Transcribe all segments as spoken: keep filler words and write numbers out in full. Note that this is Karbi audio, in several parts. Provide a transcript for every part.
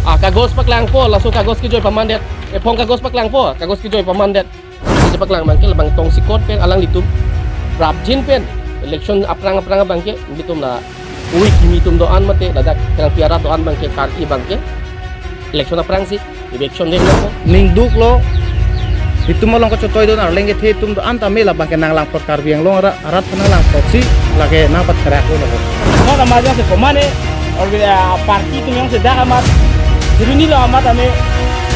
Ah, kagos paklangpo, laso kagos kejoi pamandet. Ephong kagos paklangpo, kagos kejoi pamandet. Kejoi paklang abangke labang tongsekot pen alanglitum prapjin pen election aphrang aphrang abangke nelitum la ui kimi atum do-an mate ladak Phelangpi arat do-an abangke Karbi abangke election aphrangsi eviction denglo. Ningduklo, itum along kachotoi don arleng kethe atum do-an tame labangke nanglangphrot, Karbi Anglong arat, arat aphan nanglangphrotsi lake nangpatheraklo lake. Not amajang se komane, or, ah, party atum jongsi dak amat, siruni lo amat ame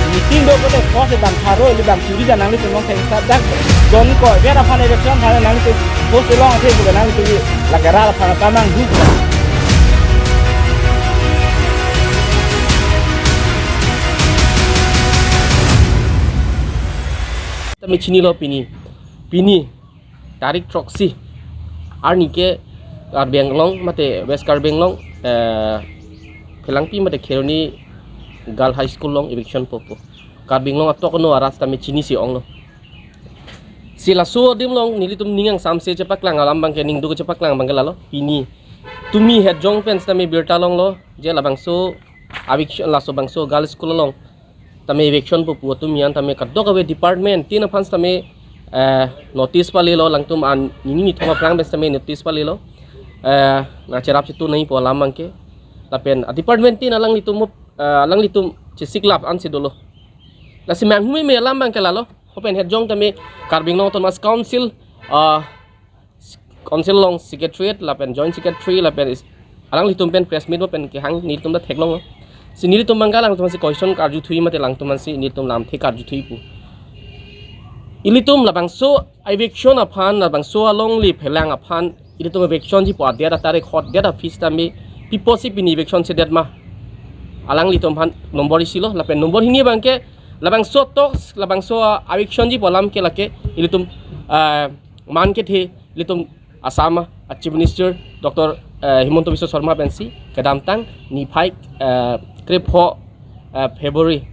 meeting do pote force bang tharo ili bang suri jan nanglitum long thengsa dak don ko, biar aphan election aphan nanglitum force long athe bukan nanglitum lake rat aphan pamanghu. Tame chinilo pini. Pini tarik throksi arni ke Karbi Anglong mate West Karbi Anglong, eh, Phelangpi mate Kheroni Girl High School along eviction popo. Karbi Anglong atok no arat tame chinisi onglo. Si laso adim along nelitum ning angsamse chepaklang alam abangke, ningduk chepaklang abangke lalo. Pini tumi hetjong pen sitame birta longlo je labangso eviction, laso bangso Girl School along tame eviction popo atum an tame kadokave department tin aphan sitame, eh, notice palelo, alangtum an nini nithom aphrang pen sitame notice palelo. Eh, nangcherap chitu nangpo alam abangke. Lapen a department tin alanglitum mo, eh, alanglitum chesiklap ansi dolo. Lasi manghume me alam abangke lalo. Hopen hetjong tame Karbi Anglong Autonomous Council, ah, Council along Secretariat lapen Joint Secretary lapen is-, alanglitum pen press meet pen kehang nelitum ta theklong. Si nelitum abangke alangtum si question karjuthui mate alangtum si nelitum lamthe karjuthui pu. Ilitum labangso eviction aphan, labangso alongle phelang aphan ilitum eviction jipo adet atarik hot det aphi sitame piposi pini eviction sedet ma? Alanglitum aphan nombor isilo, lapen nombor hini abangke labangso talks, labangso, ah, eviction jipo alam ke lake ilitum, ah, man kethe ilitum Assam a Chief Minister Doctor, eh, Himanta Biswa Sarma pensi kedamtang niphai, eh, krepho, eh, February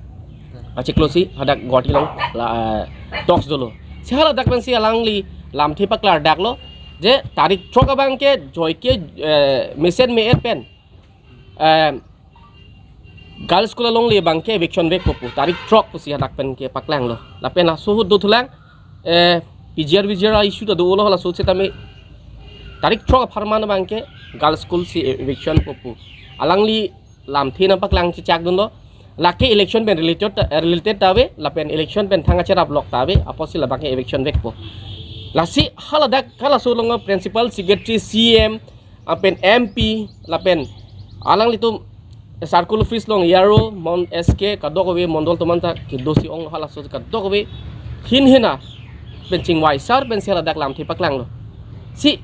achiklo si hadak Guwahati along la, eh, talks dolo. Si haladak pensi alangli lamthe paklardaklo je tarik throk abangke joike, eh, mesen me-et pen, eh, Girl School alongle abangke eviction vekpo pu tarik throk pusi hadak pen kepaklanglo. Lapen laso ahut dothulang, eh, P G R V G R a issue ta dolo, laso setame tarik throk apharman abangke Girl School si eviction popo. Alangli lamthe nangpaklang chechakdunlo. Lake election pen related ta, eh, related ta ave, lapen election pen thang acherap lok ta ave, apotsi labangke eviction vekpo. Lasi haladak halaso along principal secretary, C M, lapen M P, lapen alanglitum circle office along A R O, mon S K, kadokave mondol atum anta kedosi ong halaso kadokave hin hina pen chingvai sar pensi haladak lamthe paklanglo. Si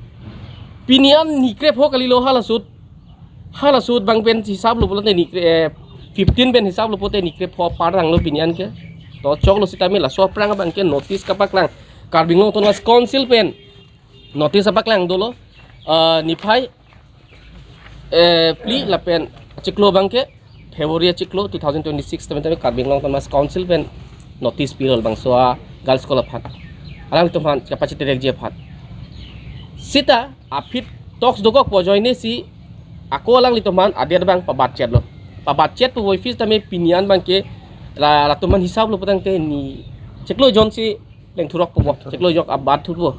pini an ni krepho kalilo halaso ahut, halaso ahut abang pen hisaplo pulote ni kre-, eh, fifteen pen hisaplo pulote ni krepho paranglo pini an ke. To choklo sitame laso aphrang abangke notice kapaklang Karbi Anglong Autonomous Council pen notice apaklang dolo, eh, niphai, eh, phli lapen achiklo abangke February achiklo two thousand twenty-six tame tame Karbi Anglong Autonomous Council pen notice pilo labangso a Girl School aphan. Alangtum aphan kapachitirekji aphan. Sita aphi talks dokokpo ajoine si ako alanglitum aphan adet abang pabatchetlo. Pabatchet pu office tame pini an abangke la, latum aphan hisaplo putangte ni chiklo jon si leng thurok po bo, chiklo jok abat thurpo.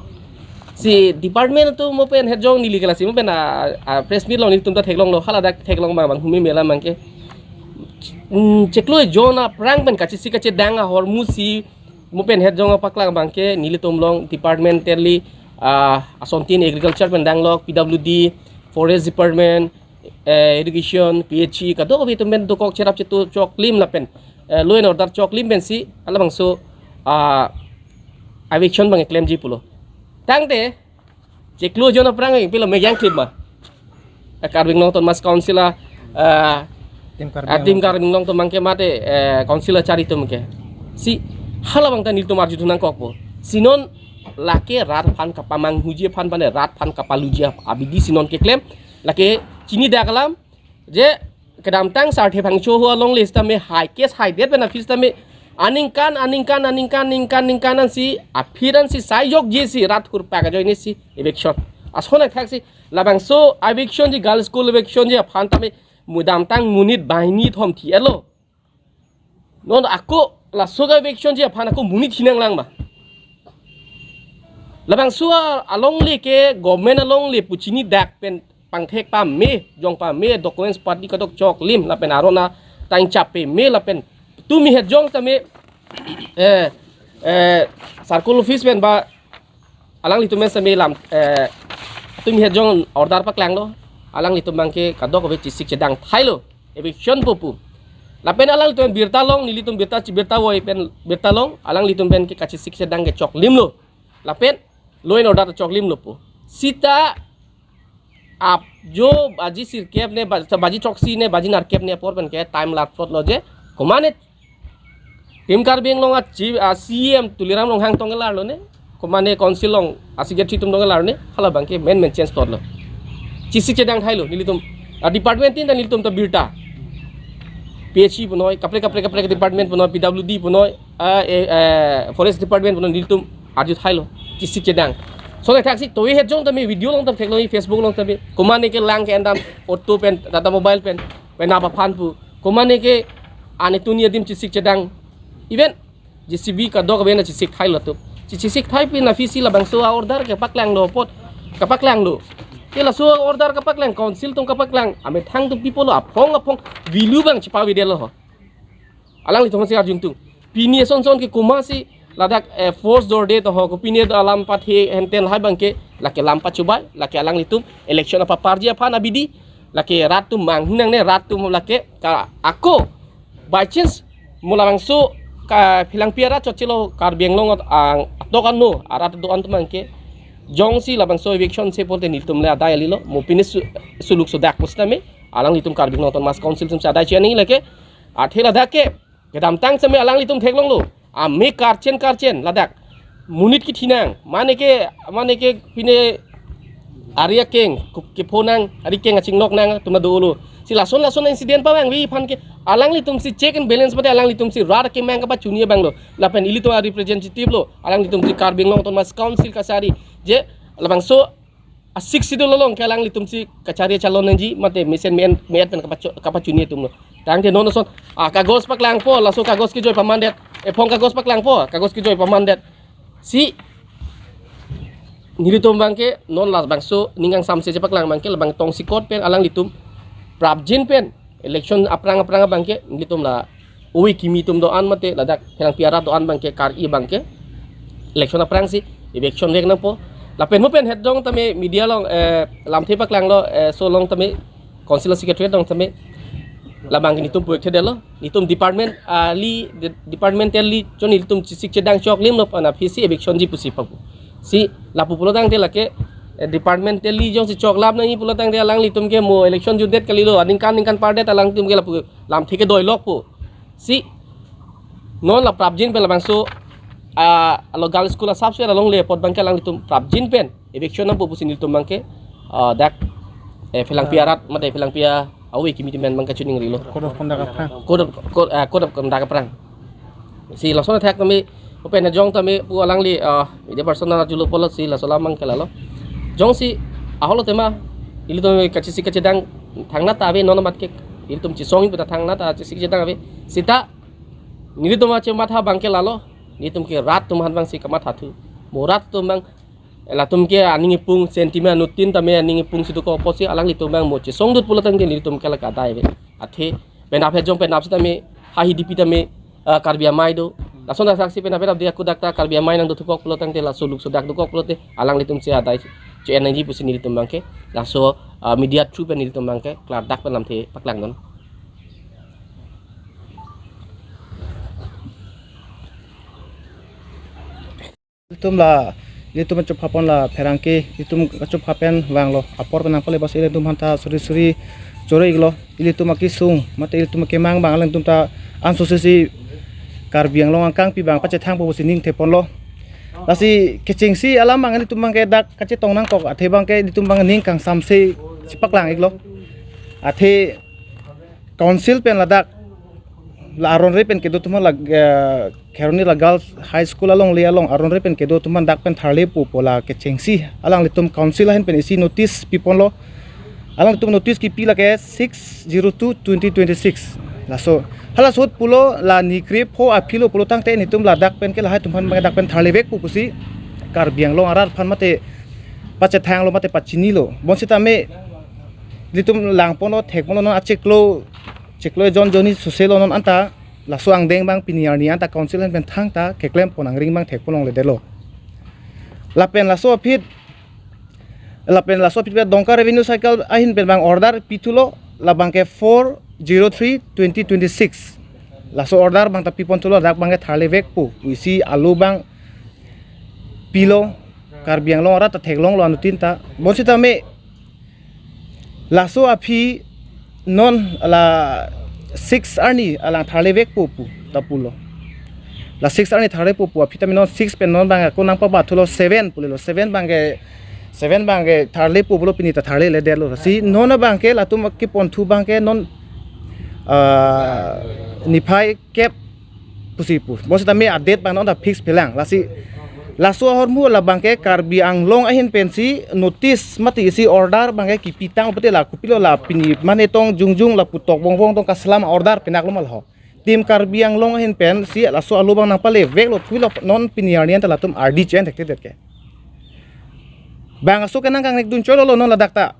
Si department atum mo pen hetjong neli ke lasi mo pen a, a press meet along nelitum ta theklonglo, haladak theklong abang, bang humi mela abangke. Hmm, chiklo jon aphrang pen kachisi kachedang ahormu si mo pen hetjong apaklang abangke nelitum along departmentally, ah, asontin agriculture pen danglok, P W D, forest department, eh, education, P H E, kadokave atum pen dokok cherap chetu choklim lapen, eh, law and order choklim pensi halabangso, ah, eviction abang keklemji pulo. Tangte chiklo jon aphrang pilo mejang klip ma. Eh, Karbi Anglong Autonomous Council a, eh, Team Karbi adim Anglong. Karbi Anglong atum abangke mate, eh, council achari atum ke. Si halabang ta nelitum arjuthu nangkokpo. Si non lake rat aphan kapamanghuji aphan bane rat aphan kapaluji abidi si non keklem. Lake chinidak alam je kedamtang Sarthe Phangcho ho alongle sitame hai case haidet pen aphi sitame aningkan, aningkan, aningkan, ningkan, ningkan ansi aphi ansi sai jokji si rat hurpak ajoine si eviction. Ason athak si labangso eviction ji, Girl School eviction ji aphan tame mudamtang monit banghini thom thi-etlo. Non ako laso ka eviction ji aphan ako monit hinang lang ba. Labangso alongle ke government alongle pu chini dak pen pangthek pame, jong pame, documents party kadokchok lim lapen arona tang chap pame lapen tumi het jong tame, eh, eh, circle office pen ba alanglitum pen same lam, eh, tumi het jong order paklanglo. Alanglitum abangke kadokave chesik chedang thailo, eviction po pu. Lapen alanglitum birta long, nelitum birta chi birta voi pen birta long, alanglitum pen ke kachesik chedang ke choklimlo. Lapen law and order choklimlo pu. Sita ap jo baji sirkep ne, baj-, baji throksi ne, baji nerkep ne apor pen ke time lat plot lo je. Komane Team Karbi Anglong a chief, a C E M Tuliram Ronghang tong kelar lo ne. Komane council along a secretary atum tong kelar ne. Hala abangke main main change plot lo. Chesik chedang thailo nelitum. A department tin ta nelitum ta birta. P H E punoi, kaprek kaprek kaprek department punoi, P W D punoi, a, e, e, forest department punoi nelitum arju thailo. Chesik chedang. So le thaksi tovi het jong tame video along tam theklong, Facebook along tame. Komane ke lang ke endam auto pen, Tata Mobile pen, pen apa phan pu. Komane ke ane tuni adim chesik chedang. Even J C B kadokave na chesik thailo tu. Che-, chesik thai pi na pisi labangso a order kepaklanglo apot. Kepaklanglo. Ke laso order kepaklang, council atum kepaklang. Amethang atum people lo aphong aphong value abang chepavedetlo ho. Alanglitum si arjung tung. Pini eson son ke komatsi ladak, eh, force dorde to ho ko pini do alam pathe henten hai abangke lake lam pachubai, lake alanglitum election apa parji aphan abidi, lake rat atum manghinang ne rat atum lake ka ako by chance mo labangso ka Phelangpi arat chotchelo Karbi Anglong at-, ang atok ano arat do-an atum abangke jongsi labangso eviction se pulote nelitum le adai kalilo, mo pini su-, suluk sudak pusitame alanglitum Karbi Anglong Autonomous Council atum si adai che-en nangji lake. Athe ladak ke kedamtang seme alanglitum theklonglo. Ame karchen karchen ladak. Monit kethinang. Mane ke, mane ke pine ari akeng, ku-, kephonang, ari keng achingnok nang, atum ta dolo. Si lason lason incident pavangve aphan ke alanglitum si check and balance mate alanglitum si rat kemang kapachuni abang lo. Lapen ilitum a representative lo. Alanglitum si Karbi Anglong Autonomous Council kachari. Je labangso a Sixth Schedule along ke alanglitum si kachari chalon nangji mate mesen me-en me-et pen kapacho-, kapachuni atum lo. Tangte non son, ah, kagos paklangpo, laso kagos kejoi pamandet. Ephong kagos paklangpo, kagos kejoi pamandet. Si nelitum abangke non labangso ning kangsamse chepaklang abangke labang tongsekot pen alanglitum prapjin pen election aphrang aphrang abangke nelitum la ove kimi atum do-an mate ladak Phelangpi arat do-an abangke kar-i abangke election aphrangsi eviction vek nangpo. Lapen mo pen het jong tame media along, eh, lamthe paklanglo, eh, so along tame council secretary along tame labang nelitum puek thedetlo. Nelitum department, ah, li, de-, departmentally jong nelitum chesik chedang choklimlo pu na pisi eviction ji pusi papu. Si lapu pulotangte lake, eh, departmentally jongsi choklap nangji pulotangte alanglitum ke mo election jutdet kalilo, aningkan ningkan pardet alanglitum ke lapu lamthe kedoilok pu. Si non la prapjin pen labangso, ah, alo girls school asapso alongle apot abangke alanglitum prapjin pen eviction nangpo pusi nelitum abangke, ah, dak, eh, Phelangpi arat mate Phelangpi a-ove kimi atum pen abangke chuning rilo. Code of conduct aphrang. Code of, code, ah, code of conduct aphrang. Si lason athak tame, open jong tame pu alangli, ah, media person nangjulo pulo si laso alam abangke lalo. Jongsi aholo tema, ilitum kachesik kachedang thangnat ta ave non amat ke, ilitum chesong pu ta thangnat ta chesik chedang ave. Sita nelitum achematha abangke lalo, nelitum ke rat atum aphan abangsi kamatha thu. Mo rat atum abang, latum ke aning ipung sentiment anutin tame aning ipung si dokok apotsi alanglitum abang mo chesongdut pulotangte nelitum ke lake adai ave. Athe penap het jong penap sitame ha hidipi tame, ah, Karbi Amei do. Lason asaksi penap penap dia kudak ta Karbi Amei nangdothukok pulotangte laso luk sudak dokok pulote alanglitum si adai che-en nangji pusi nelitum abangke. Laso, ah, media through pen nelitum abangke klardak pen lamthe paklangdun. Ilitum la, ilitum kachupha pon la pherangke, ilitum kachupha pen vanglo. Apor pen nangpale bas ilitum aphanta suri suri choro-iklo. Ilitum akesung, mate ilitum akemang abang alangtum ta ansose si Karbi Anglong angkangpi abang pachethangpo pusi ning theponlo. Lasi kechengsi alam abang ilitum abangke dak kachetong nangkok, athe abangke ilitum abang ning kangsamse chepaklang-iklo. Athe council pen ladak la aron re pen kedo atum la, eh, Kheroni la Girls High School alongle along aron re pen kedo atum dak pen tharle pupo la kechengsi alanglitum council ahin pen isi notice piponlo. Alangtum notice kipi lake six zero two twenty twenty-six. Laso, hala ahut pulo la ni krepho aphi lo pulo tangte nelitum ladak pen ke lahai atum aphan abang dak pen tharlevekpo pusi Karbi Anglong arat aphan mate pachethanglo mate pachinilo. Bonsitame nelitum langponlo, thekponlo, non achiklo, chiklo ejon jonni soselo non anta laso angdeng abang pini arni anta council ahin pen thangta keklempon angring abang thekpon longledetlo. Lapen laso aphi, lapen laso aphi Dongka Revenue Circle ahin pen abang order pithulo, labang ke four zero three twenty twenty-six. Laso order abang ta piponthulo, dak abang ke tharlevekpo pusi alo abang pilo, Karbi Anglong arat ta theklonglo anuttin ta. Bonsitame laso aphi non la six arni alang tharlevekpo pu ta pulo. La six arni tharlepo pu aphi tame non six pen non abang ako nangpabathulo seven pulelo, seven abang ke, seven abang ke tharlepo pulo, pini ta tharleledetlo. Si non abang ke latum keponthu abang ke non, ah, niphai kep pusi pu. Bonsitame a-date abang non ta fix pelang. Lasi laso ahormu labang ke Karbi Anglong ahin pensi notice mate isi order abang ke kipitang pute la kopilo la pini mane tong jongjong lapu tok bongbong tong kaselam order penaklo ma laho. Team Karbi Anglong ahin pensi laso alo abang nangpaleveklo pulo, non pini arni anta latum ardi chen thekthedet ke. Bangso ke nangkangnekdun cholo lo non ladak ta.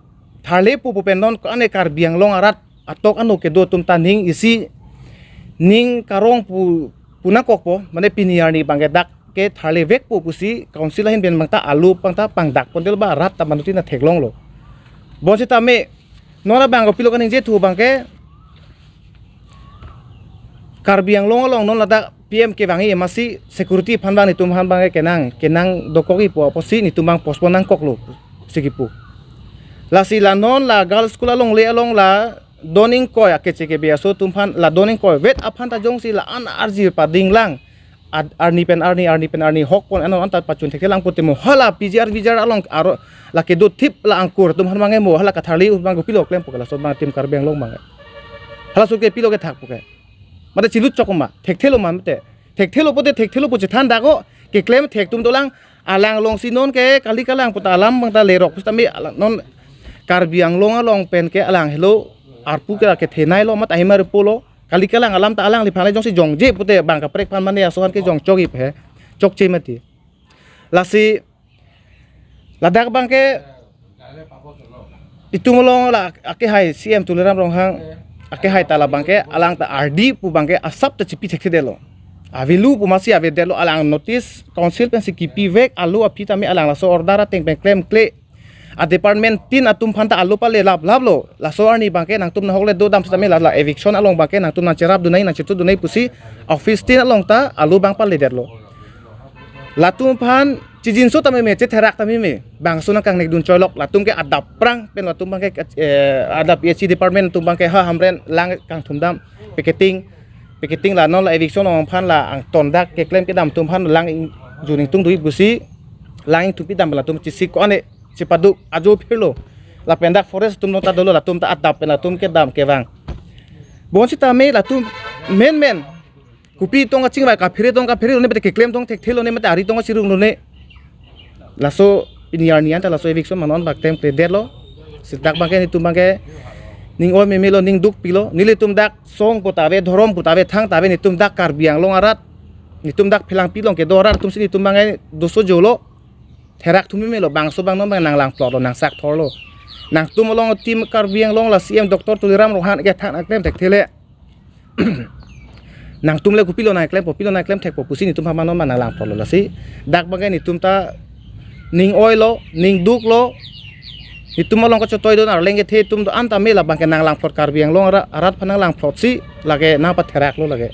Tharlepo pu pen non ko-an e Karbi Anglong arat atok ano kedo atum ta ning isi ning karong pu, pu nangkokpo, mane pini arni abang ke dak ke tharlevekpo pusi council ahin pen abang ta alo abang ta pangdakpondetlo ba rat ta anuttin ta theklonglo. Bonsitame non abang kopilo kaningjethu abang ke Karbi Anglong along non ladak P M kevangji amatsi security aphan abang nelitum aphan abang kenang, kenang dokokji pu apotsi nelitum abang postpone nangkoklo si kipu. Lasi la non la girls school alongle along la don ingkoi akeche kebe aso atum aphan, la don ingkoi vet aphan ta jongsi la-an arji padinglang, ad-, arni pen arni, arni pen arni hokpon ano anta pachun thekthelang pute mo hala P G R V G R along aro la kedo thip la angkur atum aphan abang mo hala katharli abang kopilo klempo ke laso abang Team Karbi Anglong abang. Hala ahut ke pilo kethakpo ke. Mate chilut chok ma, thekthelo ma mate. Thekthelo pute thekthelo pu chethan dako, keklem thek atum dolang, alang alongsi non ke kali kalang puta alam abang ta lerok pusitame alang non Karbi Anglong along pen ke alang helo arpu ke kethenei lo mate ahimar pulo, kali kalang alam ta alangliphan le jongsi jongje pute abang kaprek aphan mane aso aphan ke jongchokji he, chokche mati. Lasi ladak abang ke itum along la akehai C M Tuliram Ronghang akehai ta labang ke alang ta ardi pu abang ke asap ta chipi thekthedetlo. Avelo pu amatsi avedetlo, alang notice council pensi kipivek alo aphi tame alang laso order ateng pen klemkle. A department tin atum aphan ta alo palelaplaplo. Laso arni abang ke nangtum nahokle dodam sitame la, la eviction along abang ke nangtum nangcherapdun nangji nangchitudun nangji pusi office tin along ta alo abang paledetlo. Latum aphan chijinso tame me, chetherak tame me. Bangso nangkangnekdun choilok, latum ke adap aphrang pen latum abang ke, eh, adap P H E department atum abang ke ha Hamren lang kangthumdam, picketing, picketing la non la eviction along aphan la angton dak keklem kedam atum aphan lang ing-, jun ingtungdunji pusi lang ingtungpidam latum chisi ko-an e chepaduk ajo phirlo. Lapen dak forest atum along ta dolo, latum ta adap pen latum kedam kevang. Bonsitame latum menmen kopi tong kachingvai kaphere tong kaphere lone mate keklem tong thekthelo ne mate ari tong kachirung lone. Laso pini arni anta laso eviction manon bak tem kledetlo. Si dak abang ke nelitum abang ke ning oi memelo, ning dukpilo. Nelitum dak song puta ave, dhorom puta ave, thangta ave, nelitum dak Karbi Anglong arat, nelitum dak Phelangpi along kedo arat atumsi nelitum abang ke doso jolo. Therak thum memelo, bangso abang non abang nanglangplotlo, nangsak thorlo. Nangtum along Team Karbi Anglong la C M Doctor Tuliram Ronghang ke thang nangklem thekthele. Nangtum le kopilo nangklempo, pilo nangklem thekpo pusi nelitum aphan non abang nanglangplotlo. Lasi dak abang ke nelitum ta ning oilo, ning duklo. Nelitum along kachotoi don arleng kethe atum do-an tame labang ke nanglangplot, Karbi Anglong ara-, arat aphan nanglangplotsi lake nangpatheraklo lake.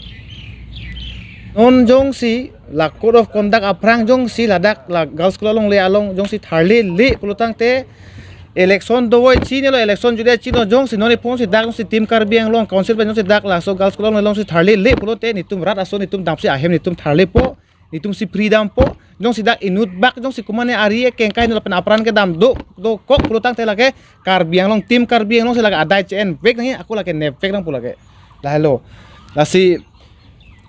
Non jongsi la code of conduct aphrang jongsi ladak la girls school alongle along jongsi tharlele pulo tangte election dovoi chinilo, election judai chino, jongsi non iphonsi dak jongsi Team Karbi Anglong council pen jongsi dak laso girls school along alongsi tharlele pulote nelitum rat aso nelitum damsi ahem nelitum tharlepo, nelitumsi free dampo. Jongsi dak inut bak jongsi kumane ari ekeng kai nilo pen apran kedam do, dokok pulo tangte lake Karbi Anglong, Team Karbi Anglong si lake adai chen vek nangji, ako lake nepvek nangpo lake. Lahelo. Lasi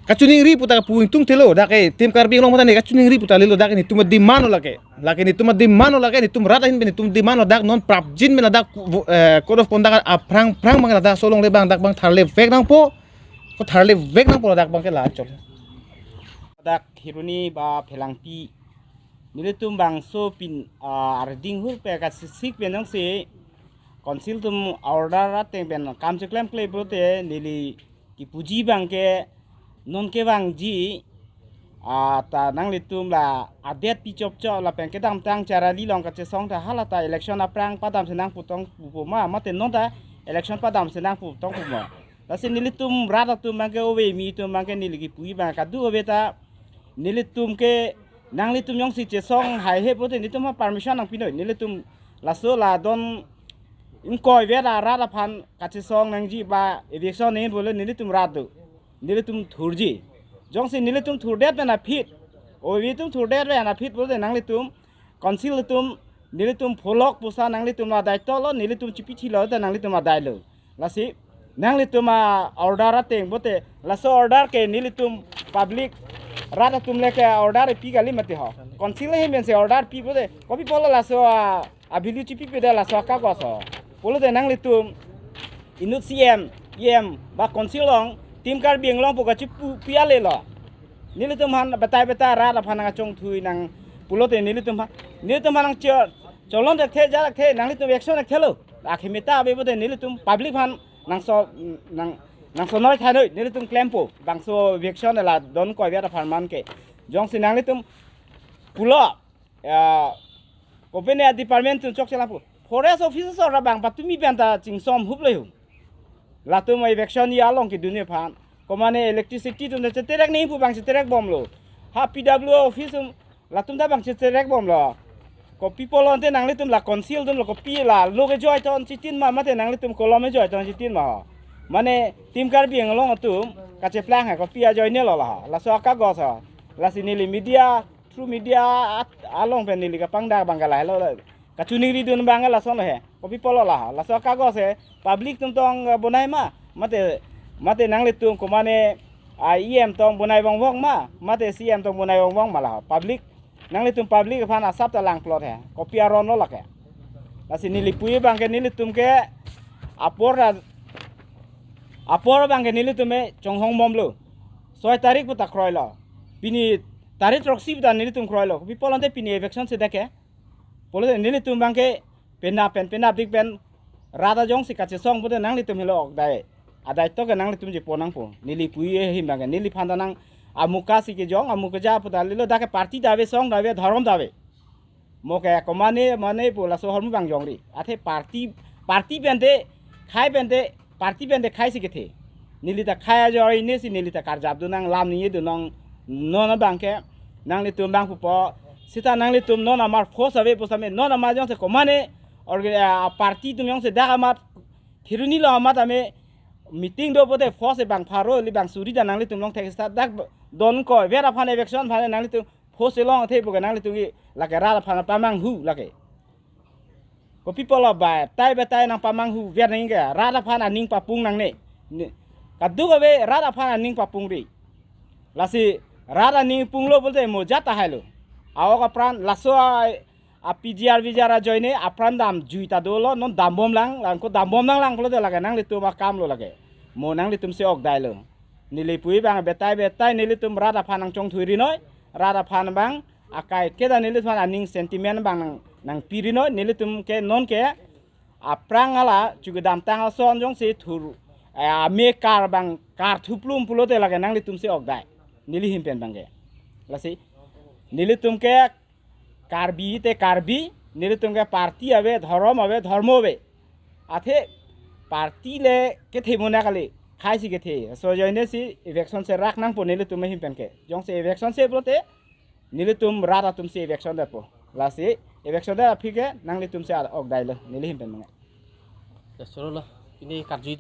Kachiningri puta pu ingtungthelo, dak ke Team Karbi Anglong mata ne kachiningri puta lelo, dak ke netum demand lo lake. Lake netum demand lo lake, netum rat ahin pen netum demand lo, dak non prapjin pen dak, eh, code of conduct aphrang phrang abang ladak solongle abang dak abang tharle vek nangpo. Ko tharle vek nangpo dak abang ke la chok. Dak Kheroni ba Phelangpi nelitum bangso pin, ah, arding hur pe kasisik pen jongsi council atum order ateng pen kam cheklemkle pulote neli kipuji abang ke non kevangji, ah, ta nanglitum la adet pi chopchop lapen kedamtang Charali along kachesong ta hala ta election aphrang padamsi nangputong pupo ma, mate non ta election padamsi nangputong pupo ma. Lasi nelitum rat atum abang ke ove mi atum abang ke neli kipuji abang kadokave ta nelitum ke nanglitum jongsi chesong haihe pulote nelitum ha permission nangpinoi, nelitum laso la don ingkoi vet arat aphan kachesong nangji ba eviction nangji pulo nelitum rat do, nelitum thurji. Jongsi nelitum thurdet pen aphi, ove atum thurdet pen aphi pulote nanglitum council atum nelitum pholok pusa nanglitum la daito lo, nelitum chipi chilo ta nanglitum adai lo. Lasi nanglitum a-order ateng pulote laso order ke nelitum public rat atum le ke order pi kali mati ho. Council ahin pensi order pi pulote kopi apotlo laso a, a-value chipipe da laso akagos ho. Pulote nanglitum inut C M, E M ba council along Team Karbi Anglong pu kachipu pi ale lo. Nelitum aphan betai betai rat aphan nangchongthui nang pulote nelitum aphan, nelitum aphan nangcho-, cholon thekthe, ja thekthe, nanglitum action thekthelo. Akhemeta ave pulote nelitum public aphan nangso, nang, nangsonoi thanoi, nelitum klempo. Bangso eviction la don ingkoi vet aphan man ke. Jongsi nanglitum pulo, ah, kopine department atum chokche lapu. Forest officer ra bang patumi pen ta chingsom hup le hu. Latum eviction along kedunji aphan. Komane electricity atum ta cheterek nangji pu bang cheterek bomlo. Ha P W office atum latum ta bang cheterek bomlo. Kopi apotlo ante nanglitum la council atum lo kopi la lo kejoi ton chitin ma mate nanglitum kolom kejoi ton chitin ma ho. Mane Team Karbi Anglong atum kacheplang hai kopi ajoine lo la ho. Laso akagos ho. Lasi neli media, through media at-, along pen neli kapangdak abang ke lahelo. Kachiningri dun abang ke lason he. Kopi apotlo la ho. Laso akagos he public atum tong, eh, bonai ma. Mate, mate nanglitum komane, ah, E M tong bonai vongvong ma. Mate C M tong bonai vongvong ma la ho. Public, nanglitum public aphan asap ta langplot he. Kopi aron lo lake. Lasi neli puji abang ke nelitum ke apor ra-, apor abang ke nelitum e chonghong bomlo. Soi tarik puta kroilo. Pini tarik throksi puta nelitum kroilo. Kopi apotlo ante pini eviction si dak ke. Pulote nelitum abang ke penap pen penapdik pen rat ajongsi kachesong pulote nanglitum helo ok dai. Adaito ke nanglitum chepon nangpo. Neli puji ahin abang ke neliphan ta nang amuka si kejong, amuka ja puta lelo dak ke party ta ave, song ta ave, dhorom ta ave. Mo ke komane mane pu laso ahormu abang jongri. Athe party, party pen te, khei pen te, party pen te khei si kethe. Neli ta khei ajoine si neli ta karjap dun nang, lam ningje dun nang, non abang ke nanglitum abang pupo. Seta nanglitum non amar force ave pusitame, non amar jongsi komane orga-, ah, party atum jongsi dak amat Kheroni along amat ame meeting do pulote force bang pharo ili bang suri ta nanglitum longthek seta dak don ingkoi vet aphan eviction aphan nanglitum force long athe pu ke nanglitum ke lake rat aphan pamanghu lake. Kopi apotlo betai betai nangpamanghu vet nangji ke rat aphan aning papung nangne. Ne, kadokave rat aphan aning papungri. Lasi rat aning punglo pulote mo jat ta hailo. A-ok apran laso a, a-P G R V G R ajoine apran damjui ta dolo, non dambom lang, lang ko dambom lang lang pulote lake nanglitum akam lo lake. Mo nanglitum si ok dailo. Neli puji abang betai betai nelitum rat aphan nangchongthuiri noi, rat aphan abang akai keda neliphan aning sentiment abang nang, nangpiri noi, nelitum ke non ke aphrang ala chu kedamtang ason jongsi thur, eh, ame kar abang kar thuplum pulote lake nanglitum si ok dai. Neli ahin pen abang ke. Lasi nelitum ke Karbi te Karbi, nelitum ke party ave, dhorom ave, dhormo ave. Athe party le kethe mona kali, khei si kethe. Laso ajoine si eviction si rak nangpo nelitum ahin pen ke. Jongsi eviction si pulote nelitum rat atum si eviction detpo. Lasi eviction det aphi ke nanglitum si ok dailo neli ahin pen mane. Ya, solo lo. Pini karjui